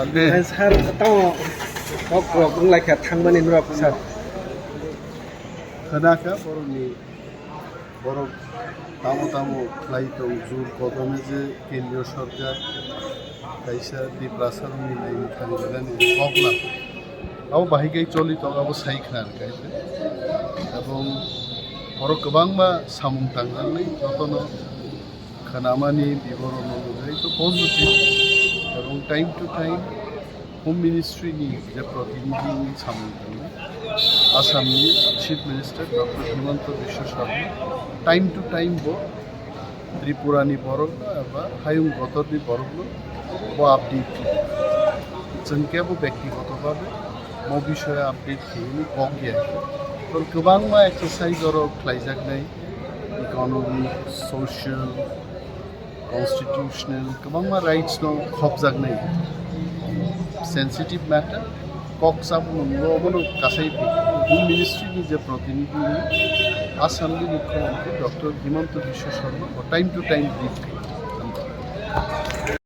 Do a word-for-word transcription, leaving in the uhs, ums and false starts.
Sir, tamo kok rok wng lai kha thangmani norok, sir. Khna kha borokni, borok tamo tamo khlai tong, jur kodome je kendriyo sorkar kaisa Tiprasa rokni naini thani belani koklam. Abo bahai khe choli tong, abo sai khna rwkha. Ebong borok kwbangma samung tangjaknai, jotono khnamani biboron nugwi to positive, ebong time to time Home Ministry ni je protinidhi wngwi samung tangwi Assam ni Chief Minister Doctor Himanta Biswa Sarma time to time bo Tripura ni borok no eba hayung gotor ni borok no bo update khlai. Chwng kebo bektigoto babe mo bishoyo update khlaiwi kok ya. Tor kwbangma exercise oro khlaijaknai, economic, social, constitutional, kwbangma rights no khopjaknai. Sensitive matter, kok sabung nunglo obono kasai Home Ministry ni je protinidhi, Assam ni Mukhyamantri Doctor Himanta Biswa Sarma bo time to time brief khlai.